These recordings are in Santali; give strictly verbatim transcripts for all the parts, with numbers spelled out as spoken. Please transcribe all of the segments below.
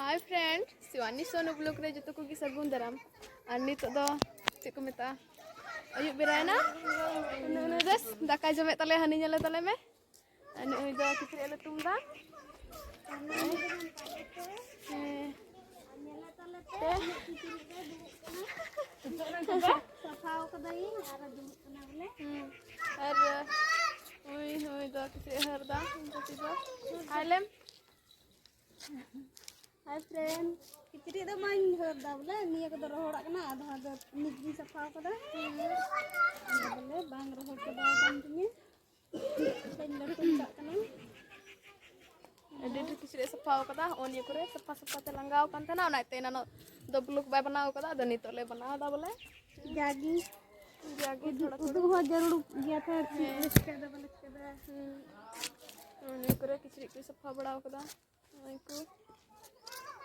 Hi friend, ᱥᱤᱣᱟᱱᱤ ᱥᱚᱱᱩ vlog ᱨᱮ ᱡᱚᱛᱚ ᱠᱚᱜᱮ ᱥᱟᱹᱜᱩᱱ ᱫᱟᱨᱟᱢ᱾ ᱟᱨ ᱱᱤᱛᱚᱜ ᱫᱚ ᱪᱮᱫ ᱠᱚ ᱢᱮᱛᱟᱜᱼᱟ, ᱟᱹᱭᱩᱵ ᱵᱮᱲᱟᱭᱮᱱᱟ᱾ ᱩᱱᱟᱹᱜ ᱩᱱᱟᱹᱜ ᱵᱮᱥ ᱫᱟᱠᱟᱭ ᱡᱚᱢᱮᱫ ᱛᱟᱞᱮᱭᱟ, ᱦᱟᱹᱱᱤ ᱧᱮᱞᱮ ᱛᱟᱞᱮ ᱢᱮ᱾ ᱟᱨ ᱱᱩᱭ ᱫᱚ ᱠᱤᱪᱨᱤᱡ ᱮ ᱞᱟᱹᱴᱩᱢ ᱮᱫᱟ᱾ ᱦᱮᱸ᱾ ᱯᱮ᱾ ᱥᱟᱯᱷᱟ ᱠᱟᱫᱟᱭᱤᱧ ᱟᱨ ᱫᱩᱲᱩᱵ ᱠᱟᱱᱟ ᱵᱚᱞᱮ᱾ ᱦᱩᱸ᱾ ᱟᱨ ᱩᱭ, ᱩᱭ ᱫᱚ ᱠᱤᱪᱨᱤᱡ ᱮ ᱦᱟᱹᱨ ᱮᱫᱟ, ᱩᱱᱠᱩ ᱛᱤ ᱫᱚ᱾ ᱟᱞᱮᱢ Hi friend, ᱠᱤᱪᱨᱤᱡ ᱫᱚ ᱵᱟᱹᱧ ᱦᱟᱹᱨ ᱫᱟ ᱵᱚᱞᱮ, ᱱᱤᱭᱟᱹ ᱠᱚᱫᱚ ᱨᱚᱦᱚᱲᱟᱜ ᱠᱟᱱᱟ, ᱟᱫᱚ ᱦᱟᱸᱜ ᱫᱚ ᱱᱤᱛ ᱜᱤᱧ ᱥᱟᱯᱷᱟ ᱠᱟᱫᱟ᱾ ᱟᱫᱚ ᱵᱚᱞᱮ ᱵᱟᱝ ᱨᱚᱦᱚᱲ ᱪᱟᱵᱟ ᱟᱠᱟᱱ ᱛᱤᱧᱟᱹ, ᱵᱟᱹᱧ ᱞᱟᱹᱴᱩ ᱠᱟᱜ ᱠᱟᱱᱟ᱾ ᱟᱹᱰᱤ ᱰᱷᱮᱨ ᱠᱤᱪᱨᱤᱡ ᱥᱟᱯᱷᱟ ᱠᱟᱫᱟ, ᱦᱚᱸᱜᱼᱚ ᱱᱤᱭᱟᱹ ᱠᱚᱨᱮ ᱥᱟᱯᱷᱟ ᱥᱟᱯᱷᱟ ᱛᱮ ᱞᱟᱸᱜᱟᱣ ᱠᱟᱱ ᱛᱟᱦᱮᱱᱟ, ᱚᱱᱟᱛᱮ ᱮᱱᱟᱱᱚᱜ ᱫᱚ vlog ᱵᱟᱭ ᱵᱮᱱᱟᱣ ᱠᱟᱫᱟ, ᱟᱫᱚ ᱱᱤᱛᱚᱜ ᱞᱮ ᱵᱮᱱᱟᱣ ᱮᱫᱟ ᱵᱚᱞᱮ᱾ ᱡᱟᱜᱮ ᱡᱟᱜᱮ ᱩᱫᱩᱜ, ᱛᱷᱚᱲᱟ ᱛᱷᱚᱲᱟ᱾ ᱩᱫᱩᱜ ᱦᱚᱸ ᱡᱟᱹᱨᱩᱲ ᱜᱮᱭᱟ ᱛᱚ, ᱪᱮᱫ ᱦᱮᱸ᱾ ᱞᱮ ᱪᱤᱠᱟᱹᱭᱫᱟ ᱵᱟᱞᱮ ᱪᱤᱠᱟᱹᱭᱫᱟ᱾ ᱦᱩᱸ᱾ ᱱᱚᱜᱼᱚ ᱱᱤᱭᱟᱹ ᱠᱚᱨᱮ ᱠᱤᱪᱨᱤᱡ ᱠᱚ ᱥᱟᱯᱷᱟ ᱵᱟᱲᱟᱣ ᱠᱟᱫᱟ᱾ ᱱᱚᱜᱼᱚᱭ ᱠᱚ᱾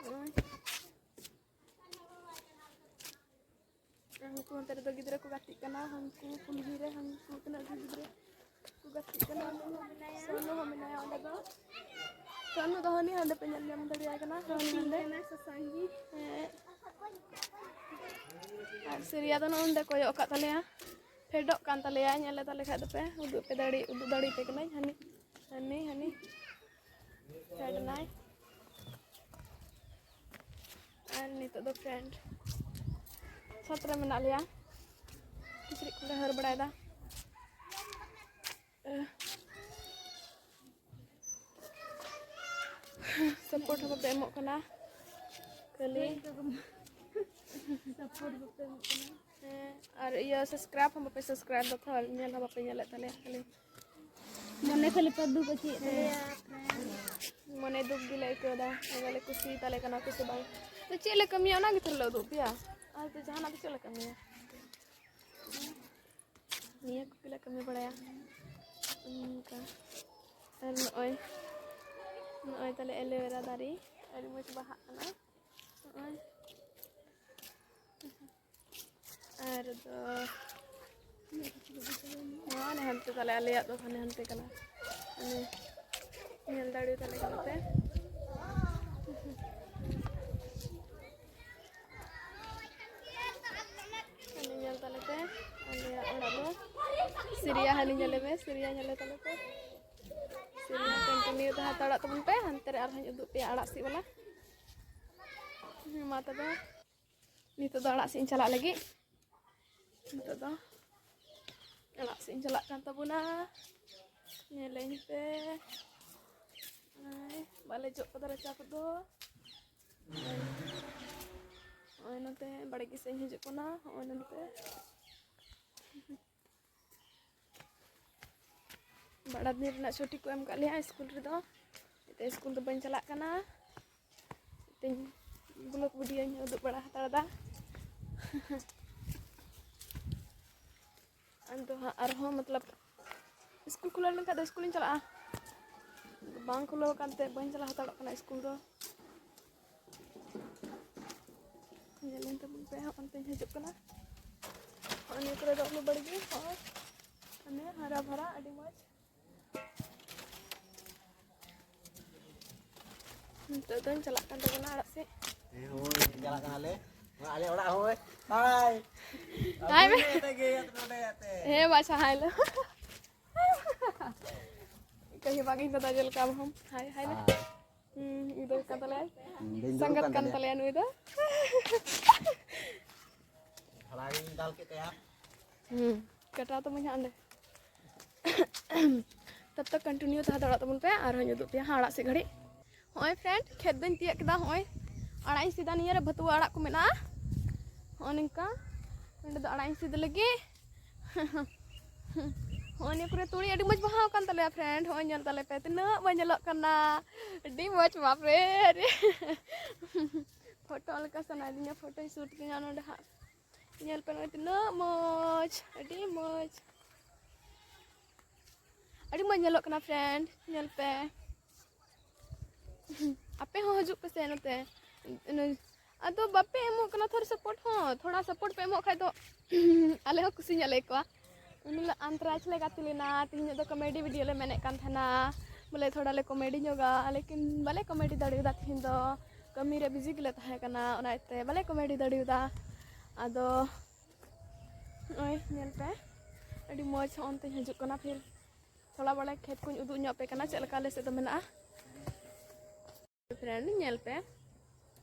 ᱱᱚᱜᱼᱚᱭ᱾ ᱦᱟᱱᱠᱩ ᱦᱟᱱᱛᱮ ᱨᱮᱫᱚ ᱜᱤᱫᱽᱨᱟᱹ ᱠᱚ ᱜᱟᱛᱮᱜ ᱠᱟᱱᱟ᱾ ᱦᱟᱱᱠᱩ ᱠᱩᱞᱦᱤ ᱨᱮ ᱦᱟᱱᱠᱩ ᱛᱤᱱᱟᱹᱜ ᱰᱷᱮᱨ ᱜᱤᱫᱽᱨᱟᱹ ᱠᱚ ᱜᱟᱛᱮᱜ ᱠᱟᱱᱟ᱾ ᱥᱚᱱᱩ ᱦᱚᱸ ᱢᱮᱱᱟᱭᱟ ᱚᱸᱰᱮ ᱫᱚ᱾ ᱥᱚᱱᱩ ᱫᱚ ᱦᱟᱹᱱᱤ ᱦᱟᱸᱰᱮ ᱯᱮ ᱧᱮᱞ ᱧᱟᱢ ᱫᱟᱲᱮᱭᱟᱭ ᱠᱟᱱᱟ᱾ ᱦᱟᱹᱱᱤ ᱦᱟᱸᱰᱮ᱾ ᱥᱟᱥᱟᱝ ᱜᱮ᱾ ᱦᱮᱸ᱾ ᱟᱨ ᱥᱤᱨᱤᱭᱟ ᱫᱚ ᱱᱚᱜᱼᱚ ᱱᱚᱸᱰᱮ ᱠᱚᱭᱚᱜ ᱟᱠᱟᱫ ᱛᱟᱞᱮᱭᱟ᱾ ᱯᱷᱮᱰᱚᱜ ᱠᱟᱱ ᱛᱟᱞᱮᱭᱟ᱾ ᱧᱮᱞ ᱞᱮ ᱛᱟᱞᱮ ᱠᱷᱟᱡ ᱫᱚᱯᱮ ᱩᱫᱩᱜ ᱯᱮ ᱫᱟᱲᱮ, ᱩᱫᱩᱜ ᱫᱟᱲᱮ ᱯᱮ ᱠᱟᱹᱱᱟᱹᱧ᱾ ᱦᱟᱹᱱᱤ, ᱦᱟᱹᱱᱤ, ᱦᱟᱹᱱᱤ᱾ ᱯᱷᱮᱰ ᱮᱱᱟᱭ᱾ ᱟᱨ ᱱᱤᱛᱚᱜ ᱫᱚ friend ᱪᱷᱟᱛ ᱨᱮ ᱢᱮᱱᱟᱜ ᱞᱮᱭᱟ᱾ ᱠᱤᱪᱨᱤᱡ ᱠᱚᱞᱮ ᱦᱟᱹᱨ ᱵᱟᱲᱟᱭᱮᱫᱟ᱾ Support ᱦᱚᱸ ᱵᱟᱯᱮ ᱮᱢᱚᱜ ᱠᱟᱱᱟ ᱠᱷᱟᱹᱞᱤ᱾ Support ᱵᱟᱯᱮ ᱮᱢᱚᱜ ᱠᱟᱱᱟ᱾ ᱦᱮᱸ, ᱟᱨ ᱤᱭᱟᱹ subscribe ᱦᱚᱸ ᱵᱟᱯᱮ subscribe ᱫᱟ ᱛᱷᱚ, ᱧᱮᱞ ᱦᱚᱸ ᱵᱟᱯᱮ ᱧᱮᱞᱮᱫ ᱛᱟᱞᱮᱭᱟ ᱠᱷᱟᱹᱞᱤ᱾ ᱢᱚᱱᱮ ᱠᱷᱟᱹᱞᱤ ᱯᱮ ᱫᱩᱠ ᱦᱚᱪᱚᱭᱮᱫ ᱛᱟᱞᱮᱭᱟ᱾ ᱢᱚᱱᱮ ᱫᱩᱠ ᱜᱮᱞᱮ ᱟᱹᱭᱠᱟᱹᱣ ᱫᱟ, ᱟᱞᱮ ᱞᱮ ᱠᱩᱥᱤᱭᱟᱛᱟᱞᱮ ᱠᱟᱱᱟ ᱯᱮ ᱥᱮ ᱵᱟᱝ? ᱛᱚ ᱪᱮᱫ ᱞᱮ ᱠᱟᱹᱢᱤᱭᱟ ᱚᱱᱟ ᱜᱮᱛᱚ ᱞᱮ ᱩᱫᱩᱜ ᱯᱮᱭᱟ, ᱟᱨ ᱛᱚ ᱡᱟᱦᱟᱱᱟᱜ ᱫᱚ ᱪᱮᱫ ᱞᱮ ᱠᱟᱹᱢᱤᱭᱟ? ᱱᱤᱭᱟᱹ ᱠᱚᱜᱮ ᱞᱮ ᱠᱟᱹᱢᱤ ᱵᱟᱲᱟᱭᱟ᱾ ᱚᱱᱠᱟ᱾ ᱟᱨ ᱱᱚᱜᱼᱚᱭ, ᱱᱚᱜᱼᱚᱭ ᱛᱟᱞᱮ aloe vera ᱫᱟᱨᱮ, ᱟᱹᱰᱤ ᱢᱚᱡᱽ ᱵᱟᱦᱟᱜ ᱠᱟᱱᱟ᱾ ᱱᱚᱜᱼᱚᱭ᱾ ᱟᱨ ᱫᱚ ᱱᱚᱣᱟ ᱱᱮ ᱦᱟᱱᱛᱮ ᱛᱟᱞᱮ, ᱟᱞᱮᱭᱟᱜ ᱫᱚ ᱦᱟᱱᱮ ᱦᱟᱱᱛᱮ ᱠᱟᱱᱟ᱾ ᱚᱱᱮ ᱧᱮᱞ ᱫᱟᱲᱮ ᱛᱟᱞᱮ ᱠᱟᱱᱟ ᱯᱮ᱾ ᱦᱟᱹᱱᱤ ᱧᱮᱞᱮ ᱢᱮ, ᱥᱤᱨᱤᱭᱟ ᱧᱮᱞᱮ ᱛᱟᱞᱮ ᱯᱮ᱾ ᱥᱤᱨᱤᱭᱟ ᱠᱚᱱᱴᱤᱱᱤᱭᱩ ᱫᱚ ᱦᱟᱛᱟᱲᱚᱜ ᱛᱟᱵᱚᱱ ᱯᱮ, ᱦᱟᱱᱛᱮ ᱨᱮ ᱟᱨᱦᱚᱸᱧ ᱩᱫᱩᱜ ᱯᱮᱭᱟ ᱟᱲᱟᱜ ᱥᱤᱫ ᱵᱟᱞᱟ᱾ ᱦᱮᱸ, ᱢᱟ ᱛᱚᱵᱮ, ᱱᱤᱛᱚᱜ ᱫᱚ ᱟᱲᱟᱜ ᱥᱤᱫ ᱤᱧ ᱪᱟᱞᱟᱜ ᱞᱟᱹᱜᱤᱫ᱾ ᱱᱤᱛᱚᱜ ᱫᱚ ᱟᱲᱟᱜ ᱥᱤᱫ ᱤᱧ ᱪᱟᱞᱟᱜ ᱠᱟᱱ ᱛᱟᱵᱚᱱᱟ᱾ ᱧᱮᱞᱟᱹᱧ ᱯᱮ᱾ ᱟᱭ, ᱵᱟᱞᱮ ᱡᱚᱜ ᱠᱟᱫᱟ ᱨᱟᱪᱟ ᱠᱚᱫᱚ᱾ ᱱᱚᱜᱼᱚᱭ ᱱᱚᱛᱮ ᱵᱟᱲᱜᱮ ᱥᱮᱫ ᱤᱧ ᱦᱤᱡᱩᱜ ᱠᱟᱱᱟ᱾ ᱱᱚᱜᱼᱚᱭ ᱱᱚᱛᱮ᱾ ᱵᱟᱲᱟ ᱫᱤᱱ ᱨᱮᱱᱟᱜ ᱪᱷᱩᱴᱤ ᱠᱚ ᱮᱢ ᱠᱟᱜ ᱞᱮᱭᱟ ᱥᱠᱩᱞ ᱨᱮᱫᱚ᱾ ᱱᱤᱛᱚᱜ ᱥᱠᱩᱞ ᱫᱚ ᱵᱟᱹᱧ ᱪᱟᱞᱟᱜ ᱠᱟᱱᱟ᱾ ᱱᱤᱛᱚᱜ ᱵᱞᱚᱜ ᱵᱷᱤᱰᱤᱭᱳᱧ ᱩᱫᱩᱜ ᱵᱟᱲᱟ ᱦᱟᱛᱟᱲ ᱮᱫᱟ᱾ ᱟᱫᱚ ᱦᱟᱸᱜ ᱟᱨᱦᱚᱸ ᱢᱚᱛᱞᱚᱵ ᱥᱠᱩᱞ ᱠᱷᱩᱞᱟᱹᱣ ᱞᱮᱱᱠᱷᱟᱱ ᱫᱚ ᱥᱠᱩᱞᱤᱧ ᱪᱟᱞᱟᱜᱼᱟ᱾ ᱵᱟᱝ ᱠᱷᱩᱞᱟᱹᱣ ᱟᱠᱟᱱᱛᱮ ᱵᱟᱹᱧ ᱪᱟᱞᱟᱣ ᱦᱟᱛᱟᱲᱚᱜ ᱠᱟᱱᱟ ᱥᱠᱩᱞ ᱫᱚ᱾ ᱧᱮᱞ ᱞᱮᱱ ᱛᱟᱵᱚᱱ ᱯᱮ, ᱦᱚᱸᱜᱼᱚᱱᱛᱮᱧ ᱦᱤᱡᱩᱜ ᱠᱟᱱᱟ᱾ ᱦᱚᱸᱜᱼᱚ ᱱᱤᱭᱟᱹ ᱠᱚᱨᱮ ᱫᱚ ᱟᱹᱞᱩ ᱵᱟᱲᱜᱮ, ᱦᱚᱸᱜᱼᱚᱭ ᱦᱟᱱᱮ ᱦᱟᱨᱟ ᱵᱷᱟᱨᱟ, ᱟᱹᱰᱤ ᱢᱚᱡᱽ᱾ ᱱᱤᱛᱚᱜ ᱫᱚᱧ ᱪᱟᱞᱟᱜ ᱠᱟᱱ ᱛᱟᱵᱚᱱᱟ ᱟᱲᱟᱜ ᱥᱮᱫ᱾ ᱦᱮᱸ, ᱦᱳᱭ, ᱪᱟᱞᱟᱜ ᱠᱟᱱᱟᱞᱮ᱾ ᱱᱚᱣᱟ ᱟᱞᱮ ᱚᱲᱟᱜ ᱦᱳᱭ᱾ ᱦᱟᱭ᱾ ᱦᱟᱭ ᱢᱮ᱾ ᱟᱹᱜᱩᱭ ᱢᱮ, ᱟᱛᱮ ᱜᱮ, ᱟᱛᱮ ᱱᱚᱰᱮ, ᱟᱛᱮ᱾ ᱦᱮᱸ, ᱵᱟᱪᱷᱟ, ᱦᱟᱭ ᱞᱮ᱾ ᱠᱟᱹᱦᱤ ᱵᱟᱝ ᱤᱧ ᱫᱟᱫᱟ ᱪᱮᱫ ᱞᱮᱠᱟ ᱟᱢ ᱦᱚᱸ? ᱦᱟᱭ, ᱦᱟᱭ ᱢᱮ᱾ ᱦᱟᱭ᱾ ᱦᱩᱸ, ᱤᱧ ᱫᱚ ᱠᱟᱱ ᱛᱟᱞᱮᱭᱟᱭ᱾ ᱦᱩᱸ, ᱵᱮᱧᱡᱚᱞ ᱥᱟᱝᱜᱟᱛ ᱠᱟᱱ ᱠᱟᱱ ᱛᱟᱞᱮᱭᱟ᱾ ᱛᱟᱞᱮᱭᱟ ᱱᱩᱭ ᱫᱚ᱾ ᱛᱷᱚᱲᱟ ᱜᱤᱧ ᱫᱟᱞ ᱠᱮᱫ ᱛᱟᱭᱟ᱾ ᱦᱩᱸ, ᱠᱟᱴᱟᱣ ᱛᱟᱢᱟᱧ ᱦᱟᱸᱜ ᱚᱸᱰᱮ᱾ ᱛᱚᱵ ᱛᱚᱠ ᱠᱚᱱᱴᱤᱱᱤᱭᱩ ᱛᱟᱦᱮᱸ ᱫᱟᱲᱮᱭᱟᱜ ᱛᱟᱵᱚᱱ ᱯᱮ, ᱟᱨᱦᱚᱸᱧ ᱩᱫᱩᱜ ᱯᱮᱭᱟ ᱦᱟᱸᱜ ᱟᱲᱟᱜ ᱥᱤᱫ ᱜᱷᱟᱹᱲᱤᱡ᱾ ᱦᱚᱸᱜᱼᱚᱭ ᱯᱷᱨᱮᱱᱰ, ᱠᱷᱮᱛ ᱫᱚᱧ ᱛᱤᱭᱟᱹᱜ ᱠᱮᱫᱟ᱾ ᱦᱚᱸᱜᱼᱚᱭ ᱟᱲᱟᱜ ᱤᱧ ᱥᱤᱫᱟ, ᱱᱤᱭᱟᱹ ᱨᱮ ᱵᱷᱟᱹᱛᱩᱣᱟᱹ ᱟᱲᱟᱜ ᱠᱚ ᱢᱮᱱᱟᱜᱼᱟ᱾ ᱦᱚᱸᱜᱼᱚ ᱱᱤᱝᱠᱟ ᱱᱚᱸᱰᱮ ᱫᱚ ᱟᱲᱟᱜ ᱤᱧ ᱥᱤᱫ ᱞᱟᱹᱜᱤᱫ᱾ ᱦᱚᱸᱜᱼᱚᱭ ᱱᱤᱭᱟᱹ ᱠᱚᱨᱮ ᱛᱩᱲᱤ ᱟᱹᱰᱤ ᱢᱚᱡᱽ ᱵᱟᱦᱟᱣ ᱠᱟᱱ ᱛᱟᱞᱮᱭᱟ ᱯᱷᱨᱮᱱᱰ᱾ ᱦᱚᱸᱜᱼᱚᱭ ᱧᱮᱞ ᱛᱟᱞᱮ ᱯᱮ, ᱛᱤᱱᱟᱹᱜ ᱢᱚᱡᱽ ᱧᱮᱞᱚᱜ ᱠᱟᱱᱟ, ᱟᱹᱰᱤ ᱢᱚᱡᱽ, ᱵᱟᱯᱨᱮ᱾ ᱯᱷᱳᱴᱳ ᱞᱮᱠᱟ ᱥᱟᱱᱟᱭᱮᱫᱤᱧᱟ, ᱯᱷᱳᱴᱳᱧ ᱥᱩᱴ ᱠᱤᱧᱟ ᱱᱚᱸᱰᱮ ᱦᱟᱸᱜ᱾ ᱧᱮᱞ ᱯᱮ ᱱᱚᱜᱼᱚᱭ ᱛᱤᱱᱟᱹᱜ ᱢᱚᱡᱽ, ᱟᱹᱰᱤ ᱢᱚᱡᱽ, ᱟᱹᱰᱤ ᱢᱚᱡᱽ ᱧᱮᱞᱚᱜ ᱠᱟᱱᱟ ᱯᱷᱨᱮᱱᱰ, ᱧᱮᱞ ᱯᱮ᱾ ᱟᱯᱮ ᱦᱚᱸ ᱦᱤᱡᱩᱜ ᱯᱮᱥᱮ ᱱᱚᱛᱮ᱾ ᱟᱫᱚ ᱵᱟᱯᱮ ᱮᱢᱚᱜ ᱠᱟᱱᱟ ᱛᱷᱚᱨ ᱥᱟᱯᱳᱨᱴ ᱦᱚᱸ, ᱛᱷᱚᱲᱟ ᱥᱟᱯᱳᱨᱴ ᱯᱮ ᱮᱢᱚᱜ ᱠᱷᱟᱡ ᱫᱚ ᱟᱞᱮ ᱦᱚᱸ ᱠᱩᱥᱤ ᱧᱚᱜ ᱞᱮ ᱟᱹᱭᱠᱟᱹᱣᱟ᱾ ᱩᱱ ᱦᱤᱞᱳᱜ ᱟᱱᱛᱨᱟᱡᱽ ᱞᱮ ᱜᱟᱛᱮ ᱞᱮᱱᱟ, ᱛᱮᱦᱮᱧ ᱧᱚᱜ ᱫᱚ ᱠᱚᱢᱮᱰᱤ ᱵᱷᱤᱰᱤᱭᱳ ᱞᱮ ᱢᱮᱱᱮᱫ ᱠᱟᱱ ᱛᱟᱦᱮᱱᱟ, ᱵᱚᱞᱮ ᱛᱷᱚᱲᱟ ᱞᱮ ᱠᱚᱢᱮᱰᱤ ᱧᱚᱜᱟ, ᱞᱮᱠᱤᱱ ᱵᱟᱞᱮ ᱠᱚᱢᱮᱰᱤ ᱫᱟᱲᱮᱭᱟᱫᱟ ᱛᱮᱦᱮᱧ ᱫᱚ᱾ ᱠᱟᱹᱢᱤ ᱨᱮ ᱵᱤᱡᱤ ᱜᱮᱞᱮ ᱛᱟᱦᱮᱸ ᱠᱟᱱᱟ, ᱚᱱᱟ ᱤᱭᱟᱹᱛᱮ ᱵᱟᱞᱮ ᱠᱚᱢᱮᱰᱤ ᱫᱟᱲᱮᱭᱟᱫᱟ᱾ ᱟᱫᱚ ᱱᱚᱜᱼᱚᱭ ᱧᱮᱞ ᱯᱮ, ᱟᱹᱰᱤ ᱢᱚᱡᱽ ᱦᱚᱸ ᱚᱱᱛᱮᱧ ᱦᱤᱡᱩᱜ ᱠᱟᱱᱟ᱾ ᱯᱷᱤᱨ ᱛᱷᱚᱲᱟ ᱵᱚᱞᱮ ᱠᱷᱮᱛ ᱠᱚᱧ ᱩᱫᱩᱜ ᱧᱚᱜ ᱟᱯᱮ ᱠᱟᱱᱟ, ᱪᱮᱫ ᱞᱮᱠᱟ ᱟᱞᱮ ᱥᱮᱫ ᱫᱚ ᱢᱮᱱᱟᱜᱼᱟ᱾ ᱯᱷᱨᱮᱱᱰ, ᱧᱮᱞ ᱯᱮ,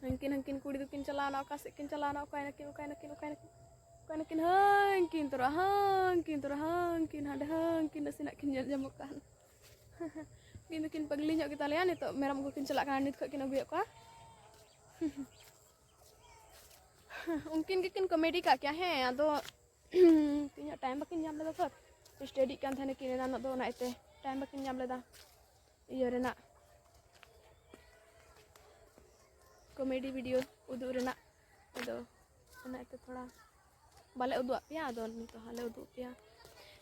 ᱦᱟᱱᱠᱤᱱ ᱦᱟᱱᱠᱤᱱ ᱠᱩᱲᱤ ᱫᱚᱠᱤᱱ ᱪᱟᱞᱟᱣᱱᱟ, ᱚᱠᱟ ᱥᱮᱫ ᱠᱤᱱ ᱪᱟᱞᱟᱣᱱᱟ, ᱚᱠᱟᱭ ᱱᱟᱠᱤᱱ, ᱚᱠᱟᱭ ᱱᱟᱠᱤᱱ, ᱚᱠᱟᱭ ᱱᱟᱠᱤᱱ, ᱚᱠᱟᱭ ᱱᱟᱠᱤᱱ, ᱦᱟᱱᱠᱤᱱ ᱛᱚᱨᱟ, ᱦᱟᱱᱠᱤᱱ ᱛᱚᱨᱟ, ᱦᱟᱱᱠᱤᱱ ᱦᱟᱸᱰᱮ, ᱦᱟᱱᱠᱤᱱ ᱱᱟᱥᱮᱱᱟᱜ ᱠᱤᱱ ᱧᱮᱞ ᱧᱟᱢᱚᱜ ᱠᱟᱱ᱾ ᱩᱱᱠᱤᱱ ᱫᱚᱠᱤᱱ ᱯᱟᱜᱽᱞᱤ ᱧᱚᱜ ᱜᱮᱛᱟᱞᱮᱭᱟ, ᱱᱤᱛᱚᱜ ᱢᱮᱨᱚᱢ ᱟᱹᱜᱩ ᱠᱤᱱ ᱪᱟᱞᱟᱜ ᱠᱟᱱᱟ, ᱱᱤᱛ ᱠᱷᱚᱡ ᱠᱤᱱ ᱟᱹᱜᱩᱭᱮᱫ ᱠᱚᱣᱟ᱾ ᱩᱱᱠᱤᱱ ᱜᱮᱠᱤᱱ ᱠᱚᱢᱮᱰᱤ ᱠᱟᱜ ᱠᱮᱭᱟ, ᱦᱮᱸ, ᱟᱫᱚ ᱛᱤᱱᱟᱹᱜ ᱴᱟᱭᱤᱢ ᱵᱟᱹᱠᱤᱱ ᱧᱟᱢ ᱞᱮᱫᱟ ᱛᱚ, ᱥᱴᱟᱰᱤᱜ ᱠᱟᱱ ᱛᱟᱦᱮᱱᱟᱠᱤᱱ ᱮᱱᱟᱱᱚᱜ ᱫᱚ, ᱚᱱᱟ ᱤᱭᱟᱹᱛᱮ ᱴᱟᱭᱤᱢ ᱵᱟᱹᱠᱤᱱ ᱧᱟᱢ ᱞᱮᱫᱟ ᱤᱭᱟᱹ ᱨᱮᱱᱟᱜ, ᱠᱚᱢᱮᱰᱤ ᱵᱷᱤᱰᱤᱭᱳ ᱩᱫᱩᱜ ᱨᱮᱱᱟᱜ᱾ ᱟᱫᱚ ᱚᱱᱟ ᱤᱭᱟᱹᱛᱮ ᱛᱷᱚᱲᱟ ᱵᱟᱞᱮ ᱩᱫᱩᱜ ᱟᱫ ᱯᱮᱭᱟ, ᱟᱫᱚ ᱱᱤᱛᱚᱜ ᱦᱟᱸᱜ ᱞᱮ ᱩᱫᱩᱜ ᱯᱮᱭᱟ᱾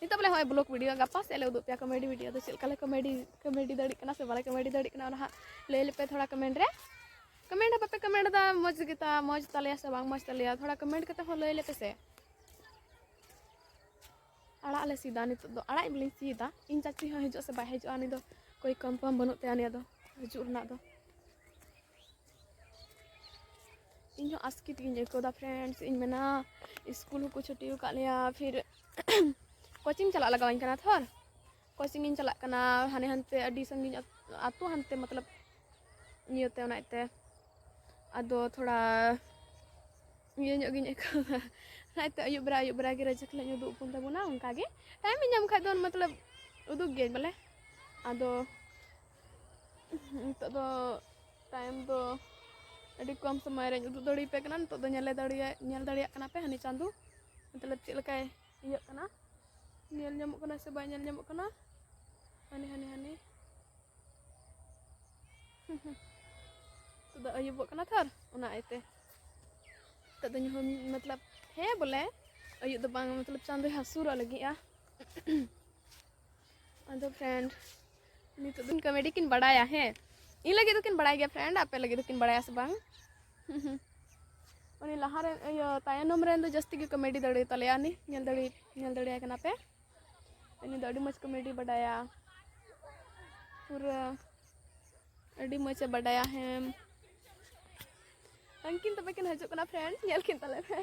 ᱱᱤᱛᱚᱜ ᱵᱚᱞᱮ ᱦᱚᱸᱜᱼᱚᱭ ᱵᱞᱚᱜ ᱵᱷᱤᱰᱤᱭᱳ, ᱜᱟᱯᱟ ᱥᱮᱫ ᱞᱮ ᱩᱫᱩᱜ ᱯᱮᱭᱟ ᱠᱚᱢᱮᱰᱤ ᱵᱷᱤᱰᱤᱭᱳ᱾ ᱟᱫᱚ ᱪᱮᱫ ᱞᱮᱠᱟ ᱞᱮ ᱠᱚᱢᱮᱰᱤ, ᱠᱚᱢᱮᱰᱤ ᱫᱟᱲᱮᱜ ᱠᱟᱱᱟ ᱥᱮ ᱵᱟᱞᱮ ᱠᱚᱢᱮᱰᱤ ᱫᱟᱲᱮᱜ ᱠᱟᱱᱟ, ᱚᱱᱟ ᱦᱟᱸᱜ ᱞᱟᱹᱭ ᱞᱮᱯᱮ ᱛᱷᱚᱲᱟ ᱠᱚᱢᱮᱱᱴ ᱨᱮ᱾ ᱠᱚᱢᱮᱱᱴ ᱦᱚᱸ ᱵᱟᱯᱮ ᱠᱚᱢᱮᱱᱴ ᱮᱫᱟ, ᱢᱚᱡᱽ ᱜᱮᱛᱟ, ᱢᱚᱡᱽ ᱛᱟᱞᱮᱭᱟ ᱥᱮ ᱵᱟᱝ ᱢᱚᱡᱽ ᱛᱟᱞᱮᱭᱟ, ᱛᱷᱚᱲᱟ ᱠᱚᱢᱮᱱᱴ ᱠᱟᱛᱮ ᱦᱚᱸ ᱞᱟᱹᱭ ᱞᱮᱯᱮ ᱥᱮ᱾ ᱟᱲᱟᱜ ᱟᱞᱮ ᱥᱤᱫᱟ ᱱᱤᱛᱚᱜ ᱫᱚ, ᱟᱲᱟᱜ ᱵᱚᱞᱮᱧ ᱥᱤᱫᱟ᱾ ᱤᱧ ᱪᱟᱪᱤ ᱦᱚᱸ ᱦᱤᱡᱩᱜ ᱥᱮ ᱵᱟᱭ ᱦᱤᱡᱩᱜᱼᱟ, ᱩᱱᱤ ᱫᱚ ᱠᱳᱭ ᱠᱚᱱᱯᱷᱟᱨᱢ ᱵᱟᱹᱱᱩᱜ ᱛᱟᱭᱟ ᱱᱤᱭᱟᱹ ᱫᱚ ᱦᱤᱡᱩᱜ ᱨᱮᱱᱟᱜ ᱫᱚ᱾ ᱤᱧ ᱦᱚᱸ ᱟᱥᱠᱮᱛ ᱜᱤᱧ ᱟᱹᱭᱠᱟᱹᱣ ᱮᱫᱟ ᱯᱷᱨᱮᱱᱰᱥ, ᱤᱧ ᱢᱮᱱᱟ ᱥᱠᱩᱞ ᱦᱚᱸᱠᱚ ᱪᱷᱩᱴᱤ ᱟᱠᱟᱫ ᱞᱮᱭᱟ, ᱯᱷᱤᱨ ᱠᱳᱪᱤᱝ ᱪᱟᱞᱟᱜ ᱞᱟᱜᱟᱣᱟᱹᱧ ᱠᱟᱱᱟ ᱛᱷᱚᱨ, ᱠᱳᱪᱤᱝ ᱤᱧ ᱪᱟᱞᱟᱜ ᱠᱟᱱᱟ ᱦᱟᱱᱮ ᱦᱟᱱᱛᱮ ᱟᱹᱰᱤ ᱥᱟᱺᱜᱤᱧ ᱟᱛ-, ᱟᱛᱳ ᱦᱟᱱᱛᱮ ᱢᱚᱛᱞᱚᱵ ᱤᱭᱟᱹᱛᱮ, ᱚᱱᱟ ᱤᱭᱟᱹᱛᱮ ᱟᱫᱚ ᱛᱷᱚᱲᱟ ᱤᱭᱟᱹ ᱧᱚᱜ ᱜᱤᱧ ᱟᱹᱭᱠᱟᱹᱣ ᱮᱫᱟ᱾ ᱚᱱᱟ ᱤᱭᱟᱹᱛᱮ ᱟᱹᱭᱩᱵ ᱵᱮᱲᱟ, ᱟᱹᱭᱩᱵ ᱵᱮᱲᱟ ᱜᱮ ᱨᱟᱹᱡᱟᱹ ᱠᱷᱚᱱᱟᱜ ᱤᱧ ᱩᱫᱩᱜ ᱦᱚᱯᱚᱱ ᱛᱟᱵᱚᱱᱟ, ᱚᱱᱠᱟ ᱜᱮ ᱴᱟᱭᱤᱢ ᱤᱧ ᱧᱟᱢ ᱠᱷᱟᱡ ᱫᱚ ᱢᱚᱛᱞᱚᱵ ᱩᱫᱩᱜ ᱜᱤᱭᱟᱹᱧ ᱵᱚᱞᱮ᱾ ᱟᱫᱚ ᱱᱤᱛᱚᱜ ᱫᱚ ᱴᱟᱭᱤᱢ ᱫᱚ ᱟᱹᱰᱤ ᱠᱚᱢ ᱥᱚᱢᱚᱭ ᱨᱮᱧ ᱩᱫᱩᱜ ᱫᱟᱲᱮᱭᱟᱯᱮ ᱠᱟᱱᱟ᱾ ᱱᱤᱛᱚᱜ ᱫᱚ ᱧᱮᱞᱮ ᱫᱟᱲᱮᱭᱟᱜ, ᱧᱮᱞ ᱫᱟᱲᱮᱭᱟᱜ ᱠᱟᱱᱟ ᱯᱮ ᱦᱟᱹᱱᱤ ᱪᱟᱸᱫᱚ ᱢᱚᱛᱞᱚᱵ ᱪᱮᱫ ᱞᱮᱠᱟᱭ ᱤᱭᱟᱹᱜ ᱠᱟᱱᱟ, ᱧᱮᱞ ᱧᱟᱢᱚᱜ ᱠᱟᱱᱟ ᱥᱮ ᱵᱟᱭ ᱧᱮᱞ ᱧᱟᱢᱚᱜ ᱠᱟᱱᱟ᱾ ᱦᱟᱹᱱᱤ, ᱦᱟᱹᱱᱤ, ᱦᱟᱹᱱᱤ᱾ ᱱᱤᱛᱚᱜ ᱫᱚ ᱟᱹᱭᱩᱵᱚᱜ ᱠᱟᱱᱟ ᱛᱷᱚᱨ, ᱚᱱᱟ ᱤᱭᱟᱹᱛᱮ᱾ ᱱᱤᱛᱚᱜ ᱫᱚ ᱧᱩᱦᱩᱢ, ᱢᱚᱛᱞᱚᱵ, ᱦᱮᱸ ᱵᱚᱞᱮ, ᱟᱹᱭᱩᱵ ᱫᱚ ᱵᱟᱝ, ᱢᱚᱛᱞᱚᱵ, ᱪᱟᱸᱫᱚᱭ ᱦᱟᱹᱥᱩᱨᱚᱜ ᱞᱟᱹᱜᱤᱫᱼᱟ᱾ ᱟᱫᱚ ᱯᱷᱨᱮᱱᱰ, ᱱᱤᱛᱚᱜ ᱫᱚ ᱠᱚᱢᱮᱰᱤ ᱠᱤᱱ ᱵᱟᱲᱟᱭᱟ, ᱦᱮᱸ, ᱤᱧ ᱞᱟᱹᱜᱤᱫ ᱫᱚᱠᱤᱱ ᱵᱟᱲᱟᱭ ᱜᱮᱭᱟ ᱯᱷᱨᱮᱱᱰ, ᱟᱯᱮ ᱞᱟᱹᱜᱤᱫ ᱫᱚᱠᱤᱱ ᱵᱟᱲᱟᱭᱟ ᱥᱮ ᱵᱟᱝ? ᱩᱱᱤ ᱞᱟᱦᱟ ᱨᱮᱱ, ᱤᱭᱟᱹ, ᱛᱟᱭᱱᱚᱢ ᱨᱮᱱ ᱫᱚ ᱡᱟᱹᱥᱛᱤ ᱜᱮ ᱠᱚᱢᱮᱰᱤ ᱫᱟᱲᱮ ᱛᱟᱞᱮᱭᱟ, ᱩᱱᱤ ᱧᱮᱞ ᱫᱟᱲᱮ, ᱧᱮᱞ ᱫᱟᱲᱮᱭᱟᱭ ᱠᱟᱱᱟ ᱯᱮ᱾ ᱩᱱᱤ ᱫᱚ ᱟᱹᱰᱤ ᱢᱚᱡᱽ ᱠᱚᱢᱮᱰᱤ ᱵᱟᱰᱟᱭᱟ, ᱯᱩᱨᱟᱹ ᱟᱹᱰᱤ ᱢᱚᱡᱽ ᱮ ᱵᱟᱰᱟᱭᱟ᱾ ᱦᱮᱸ, ᱩᱱᱠᱤᱱ ᱛᱚᱵᱮ ᱠᱤᱱ ᱦᱤᱡᱩᱜ ᱠᱟᱱᱟ ᱯᱷᱨᱮᱱᱰ, ᱧᱮᱞ ᱠᱤᱱ ᱛᱟᱞᱮ ᱯᱮ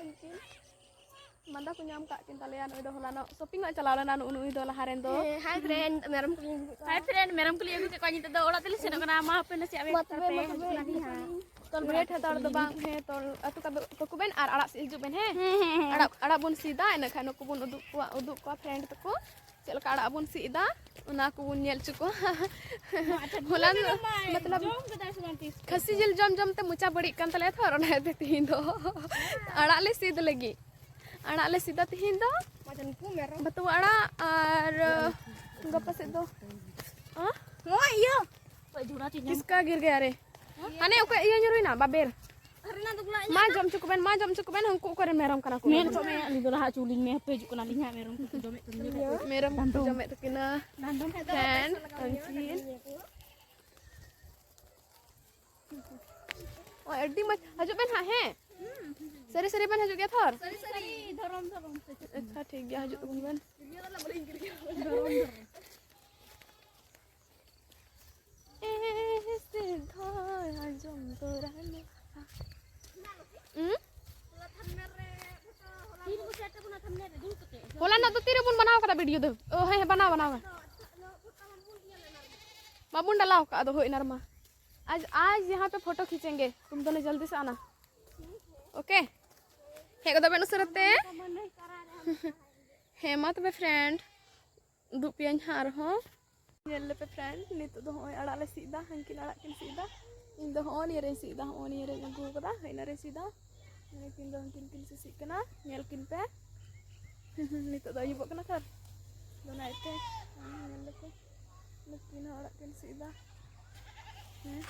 ᱩᱱᱠᱤᱱ᱾ ᱢᱟᱸᱫᱟ ᱠᱚ ᱧᱟᱢ ᱠᱟᱜ ᱠᱤᱱ ᱛᱟᱞᱮᱭᱟ᱾ ᱱᱩᱭ ᱫᱚ ᱦᱚᱞᱟᱱᱚᱜ ᱥᱚᱯᱤᱝ ᱚᱜ ᱪᱟᱞᱟᱣ ᱞᱮᱱᱟ, ᱱᱩᱜ ᱱᱩᱭ ᱫᱚ ᱞᱟᱦᱟ ᱨᱮᱱ ᱫᱚ᱾ ᱦᱮᱸ, ᱦᱟᱭ ᱯᱷᱨᱮᱱᱰ, ᱢᱮᱨᱚᱢ ᱠᱚᱞᱤᱧ ᱟᱹᱜᱩ ᱠᱮᱫ ᱠᱚᱣᱟ, ᱱᱤᱛᱚᱜ ᱫᱚ ᱚᱲᱟᱜ ᱛᱮᱞᱤᱧ ᱥᱮᱱᱚᱜ ᱠᱟᱱᱟ᱾ ᱢᱟ ᱦᱟᱯᱮ ᱱᱟᱥᱮᱭᱟᱜ ᱢᱮ ᱢᱟ ᱛᱚᱵᱮ, ᱛᱟᱯᱮ᱾ ᱢᱟ ᱛᱚᱵᱮ, ᱢᱟ ᱛᱚᱵᱮ᱾ ᱛᱚᱞ ᱵᱟᱲᱟ ᱞᱮᱴ ᱦᱟᱛᱟᱲ ᱫᱚ ᱵᱟᱝ, ᱦᱮᱸ, ᱛᱚᱞ ᱟᱹᱛᱩ ᱠᱟᱫᱚ ᱛᱟᱠᱚ ᱵᱮᱱ ᱟᱨ ᱟᱲᱟᱜ ᱥᱮᱫ ᱦᱤᱡᱩᱜ ᱵᱮᱱ, ᱦᱮᱸ? ᱦᱮᱸ, ᱦᱮᱸ, ᱦᱮᱸ᱾ ᱟᱲᱟᱜ, ᱟᱲᱟᱜ ᱵᱚᱱ ᱥᱤᱫᱟ, ᱤᱱᱟᱹ ᱠᱷᱟᱱ ᱱᱩᱠᱩ ᱵᱚᱱ ᱩᱫᱩᱜ ᱠᱚᱣᱟ, ᱩᱫᱩᱜ ᱠᱚᱣᱟ ᱯᱷᱨᱮᱱᱰ ᱛᱟᱠᱚ᱾ ᱪᱮᱫ ᱞᱮᱠᱟ ᱟᱲᱟᱜ ᱵᱚᱱ ᱥᱤᱫ ᱮᱫᱟ, ᱚᱱᱟ ᱠᱚᱵᱚᱱ ᱧᱮᱞ ᱦᱚᱪᱚ ᱠᱚᱣᱟ᱾ ᱦᱚᱞᱟ ᱫᱚ, ᱢᱚᱛᱞᱚᱵ, ᱡᱚᱢ ᱠᱟᱫᱟᱭ ᱥᱮ ᱵᱟᱝ ᱛᱤᱥ ᱠᱷᱟᱹᱥᱤ ᱡᱤᱞ ᱡᱚᱢ ᱡᱚᱢ ᱛᱮ ᱢᱚᱪᱟ ᱵᱟᱹᱲᱤᱡ ᱠᱟᱱ ᱛᱟᱞᱮᱭᱟ ᱛᱷᱚ, ᱚᱱᱟ ᱤᱭᱟᱹᱛᱮ ᱛᱤᱦᱤᱧ ᱫᱚ ᱟᱲᱟᱜ ᱞᱮ ᱥᱤᱫ ᱞᱟᱹᱜᱤᱫ, ᱟᱲᱟᱜ ᱞᱮ ᱥᱤᱫᱟ ᱛᱤᱦᱤᱧ ᱫᱚ᱾ ᱢᱟᱡᱟᱱ ᱠᱚ ᱢᱮᱨᱚᱢ᱾ ᱵᱟᱹᱛᱩᱣᱟ ᱟᱲᱟᱜ ᱟᱨ ᱜᱟᱯᱟ ᱥᱮᱫ ᱫᱚ, ᱟ? ᱱᱚᱣᱟ ᱤᱭᱟᱹ᱾ ᱠᱤᱥᱠᱟ ᱜᱤᱨ ᱜᱮᱭᱟ ᱨᱮ᱾ ᱦᱟᱱᱮ ᱚᱠᱚᱭ ᱤᱭᱟᱹ ᱧᱩᱨᱩᱭᱱᱟ? ᱵᱟᱵᱮᱨ᱾ ᱢᱟ ᱡᱚᱢ ᱦᱚᱪᱚ ᱠᱚᱵᱮᱱ, ᱢᱟ ᱡᱚᱢ ᱦᱚᱪᱚ ᱠᱚᱵᱮᱱ, ᱩᱱᱠᱩ ᱚᱠᱚᱭ ᱨᱮᱱ ᱢᱮᱨᱚᱢ ᱠᱟᱱᱟ ᱠᱚ? ᱢᱮᱱ ᱦᱚᱪᱚ ᱢᱮ, ᱟᱹᱞᱤᱧ ᱫᱚ ᱞᱟᱦᱟ ᱦᱚᱪᱚ ᱞᱤᱧ ᱢᱮ, ᱦᱟᱯᱮ ᱦᱤᱡᱩᱜ ᱠᱟᱱᱟᱞᱤᱧ ᱦᱟᱸᱜ, ᱢᱮᱨᱚᱢ ᱠᱚᱠᱚ ᱡᱚᱢᱮᱫ ᱛᱟᱹᱞᱤᱧᱟ᱾ ᱢᱮᱨᱚᱢ ᱠᱚᱠᱚ ᱡᱚᱢᱮᱫ ᱛᱟᱹᱠᱤᱱᱟ᱾ ᱯᱷᱮᱱ, ᱟᱹᱝᱠᱤᱱ᱾ ᱳᱭ, ᱟᱹᱰᱤ ᱢᱚᱡᱽ᱾ ᱦᱤᱡᱩᱜ ᱵᱮᱱ ᱦᱟᱸᱜ, ᱦᱮᱸ? ᱥᱟᱹᱨᱤ ᱥᱟᱹᱨᱤ ᱵᱮᱱ ᱦᱤᱡᱩᱜ ᱜᱮᱭᱟ ᱛᱷᱚᱨ? ᱥᱟᱹᱨᱤ ᱥᱟᱹᱨᱤ, ᱫᱷᱚᱨᱚᱢ ᱫᱷᱚᱨᱚᱢ ᱥᱮ ᱪᱮᱫ? ᱟᱪᱪᱷᱟ, ᱴᱷᱤᱠ ᱜᱮᱭᱟ, ᱦᱤᱡᱩᱜ ᱛᱟᱵᱚᱱ ᱵᱮᱱ᱾ ᱫᱷᱚᱨᱚᱢ ᱫᱷᱚᱨᱚᱢ᱾ ᱮ ᱥᱤᱫᱷᱟᱹ ᱟᱸᱡᱚᱢ ᱛᱚᱨᱟ ᱱᱚᱣᱟ᱾ ᱦᱩᱸ? ᱦᱚᱞᱟᱱᱚᱜ ᱫᱚ ᱛᱤᱨᱮᱵᱚᱱ ᱵᱮᱱᱟᱣ ᱠᱟᱫᱟ ᱵᱷᱤᱰᱤᱭᱳ ᱫᱚ? ᱚ, ᱦᱮᱸ, ᱦᱮᱸ, ᱵᱮᱱᱟᱣ, ᱵᱮᱱᱟᱣ᱾ ᱵᱟᱵᱚᱱ ᱰᱟᱞᱟᱣ ᱠᱟᱜᱼᱟ ᱫᱚ, ᱦᱳᱭ, ᱮᱱᱟ ᱨᱮᱢᱟ᱾ आज, आज यहाँ पे फोटो खींचेंगे, तुम दोनों जल्दी से आना। ओके? ᱦᱮᱡ ᱜᱚᱫᱚᱜ ᱵᱮᱱ ᱩᱥᱟᱹᱨᱟ ᱛᱮ᱾ ᱦᱮᱸ, ᱢᱟ ᱛᱚᱵᱮ ᱯᱷᱨᱮᱱᱰ, ᱩᱫᱩᱜ ᱯᱮᱭᱟᱧ ᱦᱟᱸᱜ ᱟᱨᱦᱚᱸ᱾ ᱧᱮᱞ ᱞᱮᱯᱮ ᱯᱷᱨᱮᱱᱰ, ᱱᱤᱛᱚᱜ ᱫᱚ ᱦᱚᱸᱜᱼᱚᱭ ᱟᱲᱟᱜ ᱞᱮ ᱥᱤᱫ ᱮᱫᱟ, ᱦᱟᱱᱠᱤᱱ ᱟᱲᱟᱜ ᱠᱤᱱ ᱥᱤᱫ ᱮᱫᱟ᱾ ᱤᱧ ᱫᱚ ᱦᱚᱸᱜᱼᱚ ᱱᱤᱭᱟᱹ ᱨᱮᱧ ᱥᱤᱫ ᱮᱫᱟ, ᱦᱚᱸᱜᱼᱚ ᱱᱤᱭᱟᱹ ᱨᱮᱧ ᱟᱹᱜᱩ ᱟᱠᱟᱫᱟ, ᱦᱮᱡ ᱮᱱᱟ ᱨᱮᱧ ᱥᱤᱫ ᱮᱫᱟ᱾ ᱱᱩᱠᱤᱱ ᱫᱚ ᱦᱟᱱᱠᱤᱱ ᱠᱤᱱ ᱥᱤᱥᱤᱜ ᱠᱟᱱᱟ, ᱧᱮᱞ ᱠᱤᱱ ᱯᱮ᱾ ᱱᱤᱛᱚᱜ ᱫᱚ ᱟᱹᱭᱩᱵᱚᱜ ᱠᱟᱱᱟ ᱛᱚ, ᱟᱫᱚ ᱚᱱᱟ ᱤᱭᱟᱹᱛᱮ ᱧᱮᱞ ᱞᱮᱯᱮ, ᱱᱩᱠᱤᱱ ᱦᱚᱸ ᱟᱲᱟᱜ ᱠᱤᱱ ᱥᱤᱫ ᱮᱫᱟ᱾ ᱦᱮᱸ᱾